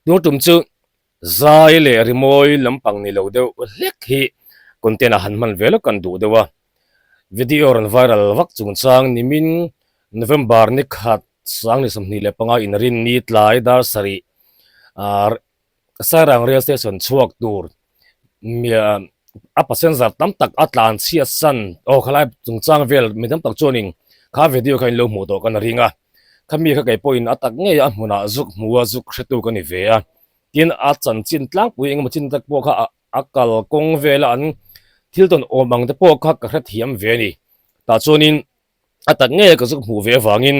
Tun tum chu zai leh rimawi lampang ni lo deuh hlek hi content ah han hman ve lawk kan duh deuh a. Video rawn viral vak chungchang nimin November ni khat sang ni 25 inrinni tlai dar sarih ah Sairang rail station chhuak tur a passenger tam tak a tlan chhiat san aw khalai chungchang vel mi tam tak chuanin kha video kha in lo hmuh tawh kan ring a khami kha kei pawhin a tak ngei a hmunah zuk hmu a zuk hretu ka ni ve a tin a chanchin tlangpui engemaw chin tak pawh kha a kal kawng vela an thil tawn awm ang te pawh kha ka hrethiam ve a ni tah chuanin. A tak ngei ka zuk hmuh ve avangin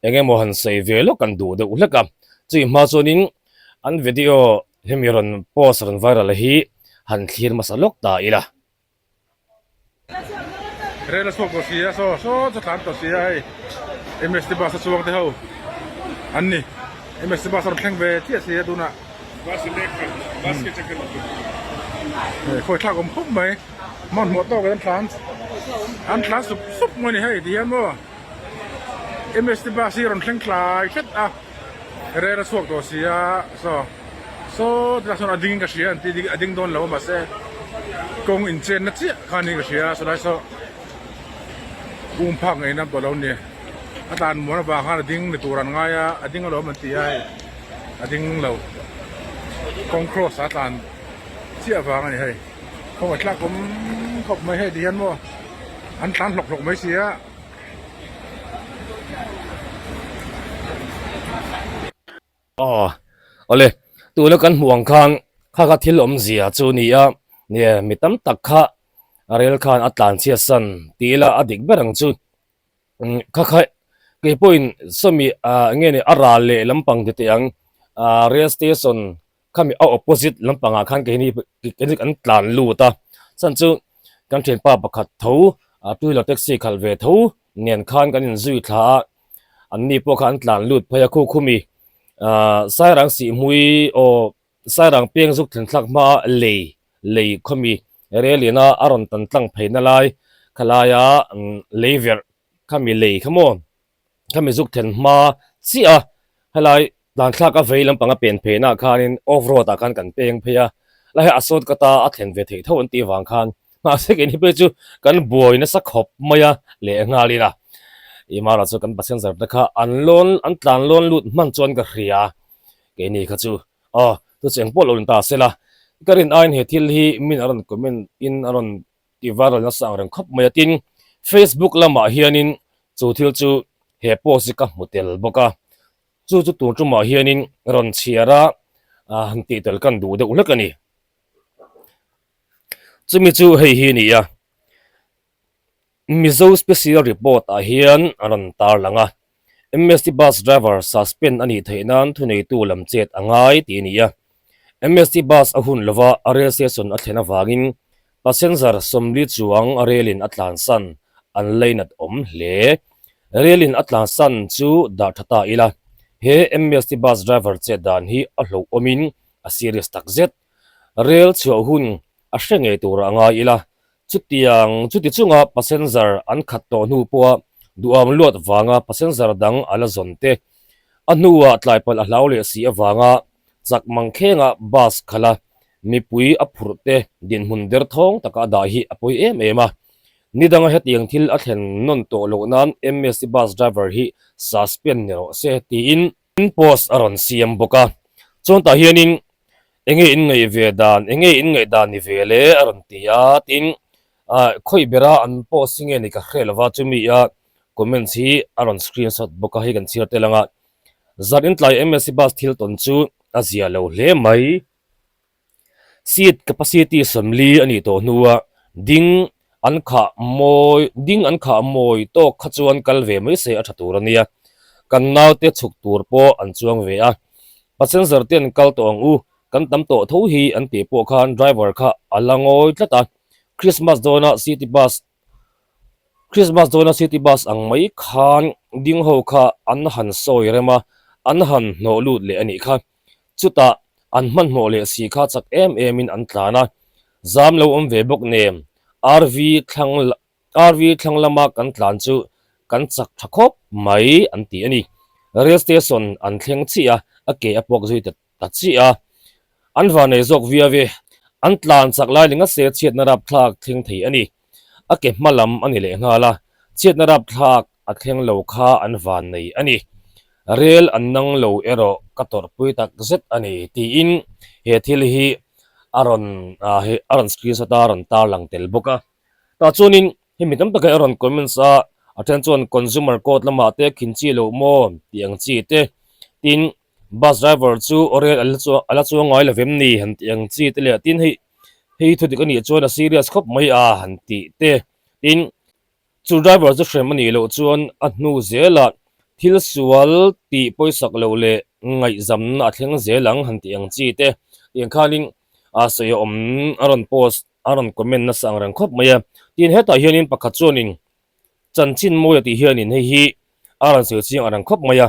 eng emaw han sawi ve lawk kan duh deuh hlek a, chumi hma chuanin an video hemi rawn post rawn viral hi han thlir hmasa lawk ta ila. Rel a chhuak tawh si a, saw saw chu tlan tawh si a hei MST bus a chuang te ho an ni, MST bus a rawn thleng ve chiah si a tunah. Hei khawi thlak awm khawp mai. Hmanhmawh tawk an tlan an tlan sup sup mai a ni hei ti hian maw M_S_T bus hi a rawn thleng tlai hret a rel a chhuak tawh si a saw saw tilai sawn a ding in ka hria an ti a ding dawn lo a mahse kawng inchenna chiah kha niin ka hria sawlai saw um phak ngei na tawh lo a ni a tlan muan avang khan a ding ni tur an ngai a a ding alawm an ti a hei a ding lo kawng cross a tlan chiah vang a ni hei. Khawngaih thlak awm khawp mai hei ti hian maw an tlan hlawk hlawk mai si a. Aw awle tuna kan hmuh ang khan kha kha thil awmzia chu a ni a nia mi tam tak kha rel khan a tlan chhiat san tih ila a dik ber ang chu kha kha kei pawhin sawmi ah nge ni a ral leh lampang ti teh ang ah rail station Khami a opposite lampangah khan keini keini kan tlan lut a chhan chu kan thianpa pakhat tho ah two wheeler taxi khalh ve tho nen khan kan inzui thla a an ni pawh kha an tlan lut phei a khu khumi ah sairang sihhmui aw sairang peng zuk thlen thlak hma a lei lei khawmi rel ina a rawn tan tlang phei na lai khalaia lei verh khami lei kha maw. Khami zuk then hma chiah a, helai tlan thlak a vei lampang a pen phei naah khanin off road ah khan kan peng phei a, helai hi a sawt ka ta a thlen ve theih tho an tih vang khan mahse keini phei chu kan buai nasa khawp mai a lehnghal in a, Imara chu kan passenger te kha an lawn an tlan lawn lut hman chuan ka hria keini kha chu aw chu cheng pawh lo ni ta se la ka rin aiin he thil hi min a rawn comment in a rawn tih viral nasa ang reng khawp mai a tin Facebook lamah hianin chu thil chu he post hi ka hmu tel bawk a chu chu tun tumah hianin rawn chhiar a ah han tih tel kan duh deuh hlek a ni chumi chu hei hi a ni a Mizo special report ah hian a rawn tarlang a. MST bus driver suspend a nih theih nan thuneitu lam chet a ngai tih a ni a. MST bus a hun lova a rail station a thlen avangin passenger 40 chuang a rail in a tlansan an leinat awm hle. Rail in a tlansan chu dah tha ta ila he MST bus driver chet dan hi a hlauhawmin a serious takzet. Rail chhuah hun a hre ngei turah a ngai ila Chutiang chuti chunga passenger an khat tawh hnu pawha duham luat vanga passenger dang a la zawn te, a hnuah tlaipalh a hlau leh si avanga chak mangkhenga bus khalh a mipui a phurh te dinhmun derthawng taka a dah hi a pawi em em a. Nidanga hetiang thil a thlen nawn tawh loh nan MSC bus driver hi suspend ni rawh se tiin post a rawn siam bawk a. Chuan tah hianin Enge in ngaih ve dan, enge in ngaih dan ni ve le a rawn ti a, tin ah khawi bera an post hi nge ni ka hre lova chumi a comments hi a rawn screenshot bawk a hei kan chhiar tel ang a, zan in tlai MSC bus thil tawn chu a zia lo hle mai. Seat capacity 40 a nih tawh hnua ding an khah mawi ding an khah mawi tawk kha chuan kal ve mai se a tha tur a nia, kan naute chhuk tur pawh an chuang ve a. Passenger te an kal tawh ang u, kan tam tawh tho hi an tih pawh khan driver kha a la ngawi tlat a, Christmas dawna city bus Christmas dawna city bus ang mai khan ding ho kha an han sawi rem a, an han hnawh lut leh a nih kha. Chutah an hmanhmawh leh si kha chak em em in an tlan a, zam lo awm ve bawk nen RV thlang RV thlang lama kan tlan chu kan chak tha khawp mai an ti a ni. Rail station an thleng chiah a, a ke a puak zui ta. ta chiah a. An vanei zawk viau e. An tlan chak lai ringa se chhiatna rapthlak thleng thei a ni. A ke hma lam a ni leh nghal a, chhiatna rapthlak a thleng lo kha an vannei a ni. Rel an nang lo erawh ka tawrhpui tak zet a ni tiin he thil hi a rawn a rawn screenshot a rawn tarlang tel bawk a. Tah chuanin hemi tam takah a rawn comments a, a then chuan consumer court lamah te khin chi loh maw tih ang chi te tin Bus driver chu rel a la chuang a la chuang ngai lo vem ni han tih ang chi te leh tin hei hei thu dik a nih chuan a serious khawp mai a han tih te tin chu driver chu hrem a nih loh chuan a hnu zelah thil sual tih pawisak loh leh ngaihzamna a thleng zel ang han tih ang chi te tiang khanin a sawi a awm a rawn post a rawn comment nasa ang reng khawp mai a tin hetah hianin pakhat chuanin chanchin mawi a tih hianin hei hi a rawn sawi chiang ang reng khawp mai a.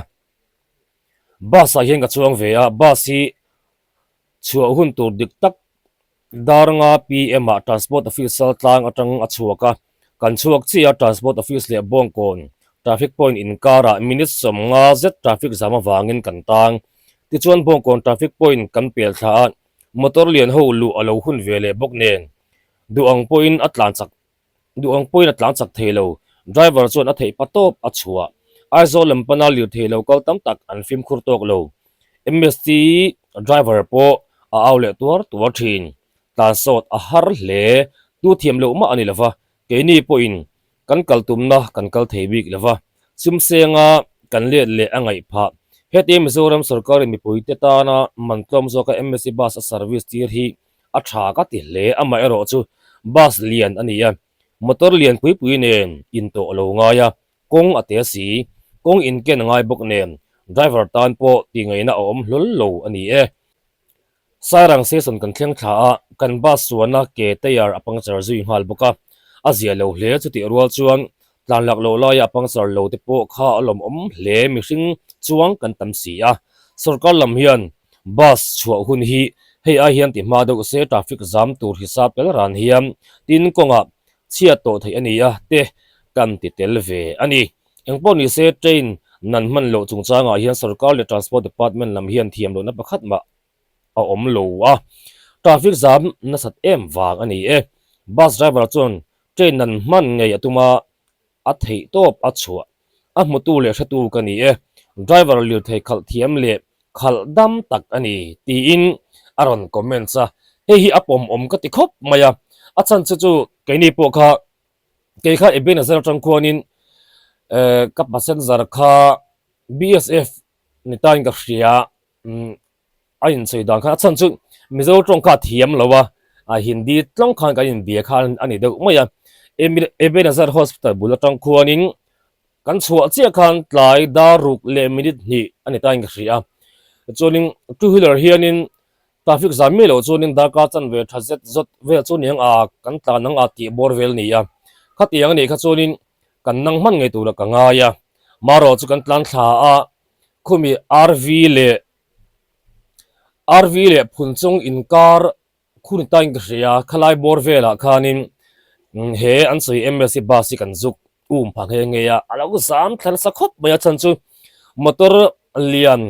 Bus ah hian ka chuang ve a, bus hi chhuah hun tur dik tak dar nga pm ah transport office sal tlang atang a chhuak a, kan chhuak chiah a transport office leh Bawngkawn traffic point inkarah minute 50 zet traffic zam avangin kan tang. Tichuan Bawngkawn traffic point kan pel thla a, motor lian ho luh a lo hun ve leh bawk nen duh ang pawhin a tlan chak Duh ang pawhin a tlan chak thei lo. Driver chuan a theih pa tawp a chhuah. Aizawl lam pana lirthei lo kal tam tak an fimkhur tawk lo. MST driver pawh a au leh tuar tuar thin. Tlan sawt a har hle. Tu thiam loh mah a ni lova, keini pawhin kan kal tumna kan kal thei bik lova. Sumsenga kan let leh a ngaih phah. Heti Mizoram sorkarin mipuite tana man tlawm zawka MST bus a service tir hi A tha ka ti hle, amaherawh chu bus lian a ni a, motor lian pui pui nen in tawh a lo ngai a, kawng a te si, kawng in ken a ngai bawk nen driver tan pawh tih ngaihna a awm hlawl lo a ni e. Sairang station kan thleng thla a, kan bus chuanna ke tyre a puncture zui nghal bawk a, a zia lo hle chutih rual chuan tlan lak loh laia a puncture lo te pawh kha a lawmawm hle mihring chuang kan tam si a, sorkar lam hian Bus chhuah hun hi hei ai hian ti hma deuh se traffic zam tur hisap tel ran hian tin kawngah chhiat tawh theih a ni a te kan ti tel ve a ni. Engpawh ni se train nan hman loh chungchangah hian sorkar leh transport department lam hian thiam lohna pakhat mah a awm lo a, traffic zam nasat em vang a ni e. Bus driver chuan train nan hman ngei a tum a, a theih tawp a chhuah. A hmutu leh hretu ka ni e, driver lirthei khalh thiam leh khalh dam tak a ni, tiin a rawn comments a. Hei hi a pawmawm ka ti khawp mai a, a chhan che chu keini pawh kha kei kha Ebenezer atang khuanin ka passenger kha BSF ni tain ka hria. A insawi dan khan a chhan chu Mizo tawng kha a thiam lo a, a Hindi tlawng khan kan inbia kha a ni deuh mai a. Ebenezer Hospital bul atang khuanin kan chhuah chiah khan tlai dar ruk leh minute hnih a ni tain ka hria a. Chuanin two wheeler hianin traffic zam miah loh chuanin darkar chanve tha zet zawt vel chu ni ang a kan tlan ang a tih bawr vel a ni a. Khatiang a nih kha chuanin kan nang hman ngei turah ka ngai a. Marawh chu kan tlan thla a, khumi RV leh RV leh Phunchawng inkar khur ni tain ka hria khalai bawr velah khanin he an sawi MLC bus hi kan zuk um pha nghe nghe a a lo zam thla nasa khawp mai a chhan chu motor lian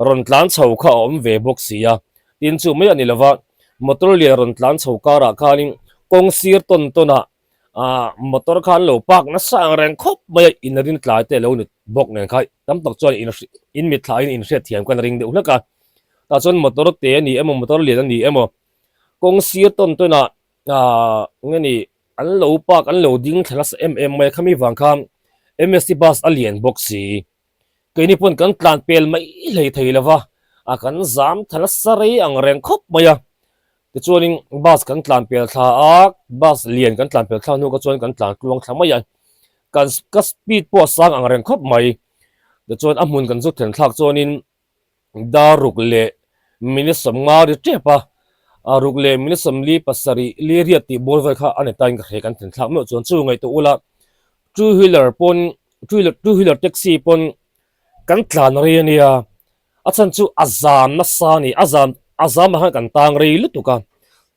rawn tlan chho kha a awm ve bawk si a tin chu mai a ni lova motor lian rawn tlan chho karah khanin kawng sir tawn tawn ah ah motor kha an lo park nasa ang reng khawp mai a in rin tlai te alo ni bawk nen kha tam tak chuan in in mit thlah in inhriat thiam khan a ring deuh hlek a tah chuan motor te a ni emaw motor lian a ni emaw kawng sir tawn tawn ah ah nge ni an lo park an lo ding thla nasa em em mai a khami vang khan M S T bus a lian bawk si. Keini pawn kan tlan pel mai hlei thei lo va, a kan zam tha nasa rei ang reng khawp mai a. Tichuanin bus kan tlan pel thla a, bus lian kan tlan pel thla hnu kha chuan kan tlan tluang thla mai a. Kan ka speed pawh a sang ang reng khawp mai. Tichuan a hmun kan zu thlen thlak chuanin Dar ruk leh minute 50 ri tep a, a ruk leh minute 40 pasarih li riat tih bawr vel kha a ni tain ka hre kan thlen thlak meuh chuan chu ngaihtuah ula two wheeler pawn two wheeler two wheeler taxi pawn kan tlan rei a nia a chhan chu a zam nasa a ni a zam a zam ah khan kan tang rei lutuk a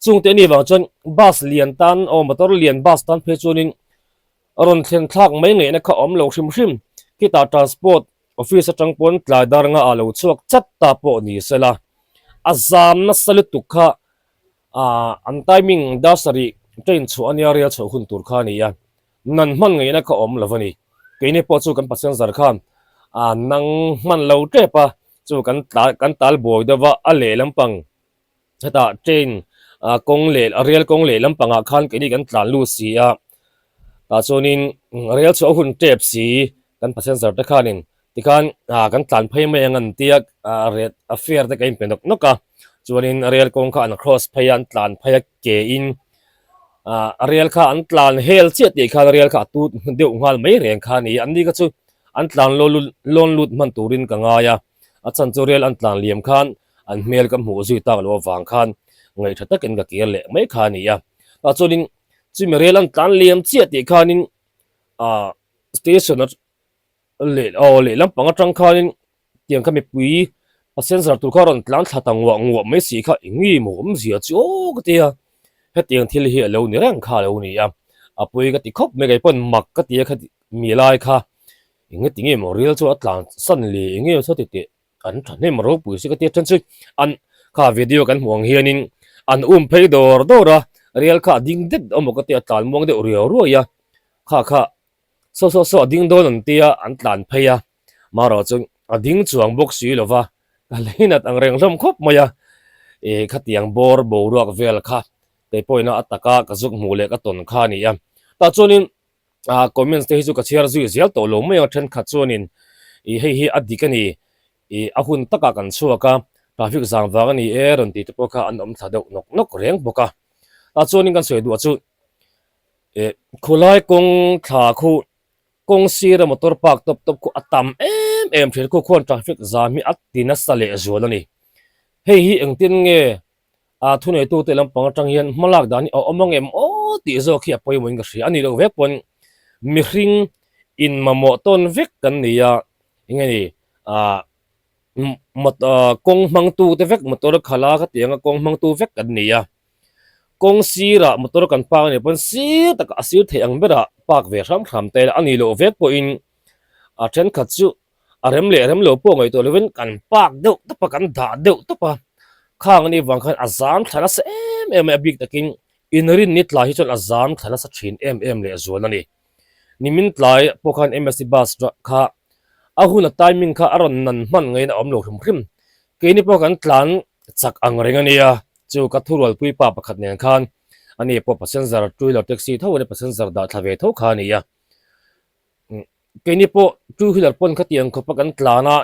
chungte a nih vang chuan bus lian tan aw motor lian bus tan phei chuanin a rawn thlen thlak mai ngaihna kha a awm lo hrim hrim khitah transport Office atang pawn tlai dar nga ah lo chhuak chat ta pawh ni se la. A zam nasa lutuk kha ah an timing dar sarih train chhuah ania rel chhoh hun tur kha a ni a, nan hman ngaihna kha awm lo a ni. Keini pawh chu kan passenger khan ah nang hman lo tep a, chu kan kan tal buai deuh va a leh lampang hetah train ah kawng leh rel kawng leh lampangah khan keini kan tlan lut si a, tah chuanin rel chhuah hun tep si kan passenger te khanin tikhan ah kan tlan phei mai ang an tia ah ret a fare te ka inpe nawk nawk a chuanin rel kawng kha an cross phei a an tlan phei a ke in ah rel kha an tlan hel chiah tih khan rel kha a tut deuh nghal mai reng kha a ni an ni kha chu an tlan law lut lawn lut hman turin ka ngai a a chhan chu rel an tlan liam khan an hmel ka hmuh zui tak loh avang khan ngaih tha takin ka kir leh mai kha a ni a tah chuanin chumi rel an tlan liam chiah tih khanin ah station leh aw lehlam pang atang khanin tiang kha mipui passenger tur kha a rawn tlan thla ta nguah nguah mai si kha eng nge maw awmzia chu aw ka ti a hetiang thil hi a lo ni reng kha a lo ni a a pawi ka ti khawp mai kei pawn mak ka ti a khati mi lai kha eng nge ti nge maw ril chu a tlan san le eng nge saw ti teh an thahnem ropui si ka ti a then chu an kha video kan hmuh ang hianin an um phei dawr dawr a rel kha a ding det awm maw ka ti a tlan muang deuh riau ruai a kha kha Saw saw saw a ding dawn an tia an tlan phei a, marawh chu a ding chuang bawk si lo va, ka leinat ang reng hlawm khawp mai a, ih khatiang bawr boruak vel kha kei pawhin a taka ka zuk hmuh leh ka tawn kha a ni a, tah chuanin ah comments te hi chu ka chhiar zui zel tawh lo mai ang thenkhat chuanin ih hei hi a dik a ni ih a hun takah kan chhuak a, traffic zang vang a ni e rawn tih te pawh kha an awm thla deuh nawk nawk reng bawk a, tah chuanin kan sawi duh ah chu. Eh khawlai kawng thla khu kawng sira motor park tawp tawp khu a tam em em thin khu khuan traffic zam hi a ti nasa leh zual a ni. Hei hi engtin nge ah thuneitute lampang atang hian hmalak dan hi a awm ang em aw tih zawk hi a pawimawhin ka hria a ni loh vek pawn mihring in mamawh tawn vek kan ni a eng nge ni ah kawng hmangtute vek motor khalh a khatianga kawng hmangtu vek kan ni a. Kawng sirah motor kan park anih pawn sir takah a sir theih ang berah park ve hram hram ta ila a nih loh vek pawhin a thenkhat chu a rem leh rem lo pawh ngaihtuah lovin kan park deuh tawp a kan dah deuh tawp a khang anih vang khan a zam thla nasa em em mai a bik takin inrin ni tlai hi chuan a zam thla nasa thin em em leh zual a ni. Nimin tlai pawh khan M_S_C bus kha a hun a timing kha a rawn nan hman ngeiin a awm lo hrim hrim keini pawh kan tlan chak ang reng a nia chu ka thurualpui pa pakhat nen khan ani pawh passenger two wheeler taxi tho ania passenger dah thla ve tho kha a ni a keini pawh two wheeler pawn khatiang khawpa kan tlan a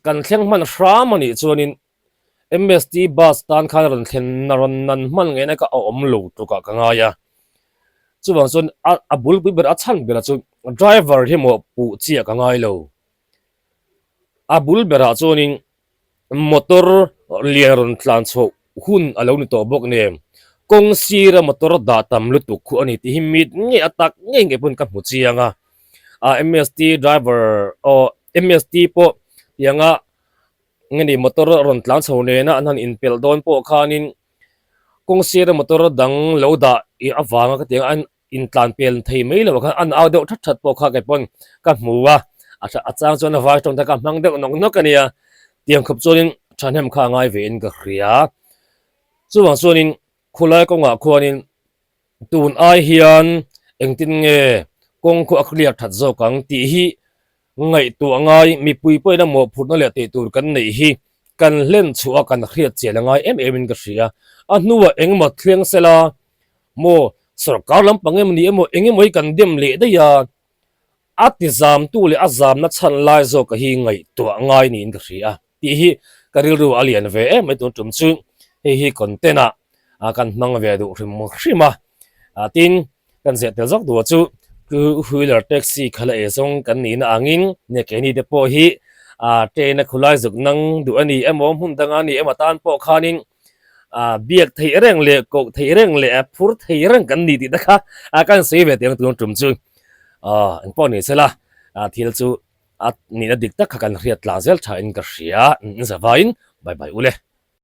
kan thleng hman hram a nih chuanin M_S_T bus tan khan rawn thlen na rawn nan hman ngei na kha a awm lo tlukah ka ngai a chuvang chuan a a bulpui ber a chhan ber chu driver hi maw puh chiah ka ngai lo a bul berah chuanin. Motor lian rawn tlan chhoh hun a lo ni tawh bawk nen kawng sira motor dah tam lutuk khu a ni tih hi mit ngei a tak ngei ngei pawn ka hmu chiang a ah M_S_T driver aw M_S_T pawh tianga nge ni motor rawn tlan chho nena an han inpelh dawn pawh khanin kawng sira motor dang lo dah ih avanga ka ti ang a. Intlan pel thei mai lo khan an au deuh that that pawh kha kei pawn ka hmu a, a chang chuan a vai tawng te kha hmang deuh nawk nawk a nia, tiang khawp chuanin thahnem kha a ngai ve in ka hria. Chuvang chuanin khulai kawngah khuanin tun ai hian engtin nge kawng khu a clear that zawk ang tih hi ngaihtuah ngai mipui pawhin a mawhphurhna leh tih tur kan neih hi kan hlen chhuah a kan hriat chian a ngai em em in ka hria. A hnuah engemaw thleng sela Maw, sorkar lampang emaw ni emaw eng emaw hi kan dem leh daih a, a ti zamtu leh a zamna chhan lai zawk hi ngaihtuah ngai niin ka hria a tih hi ka rilru a lian ve em mai tun tum chu hei hi content ah kan hmang ve duh hrim hrim a, tin kan zeh tel zawk duh chu two wheeler taxi kha la eizawng kan nihna angin ne keini te pawh hi train a khulai zuk nang duh a ni emaw hmun danga ni emaw tan pawh khanin ah biak theih reng leh koh theih reng leh a phur thei reng kan ni tih te kha a kan sawi ve teng tun tum chu ah engpawh ni sela ah thil chu a nihna dik tak kha kan hriat tlang zel tha in ka hria in zavaiin bye bye ule.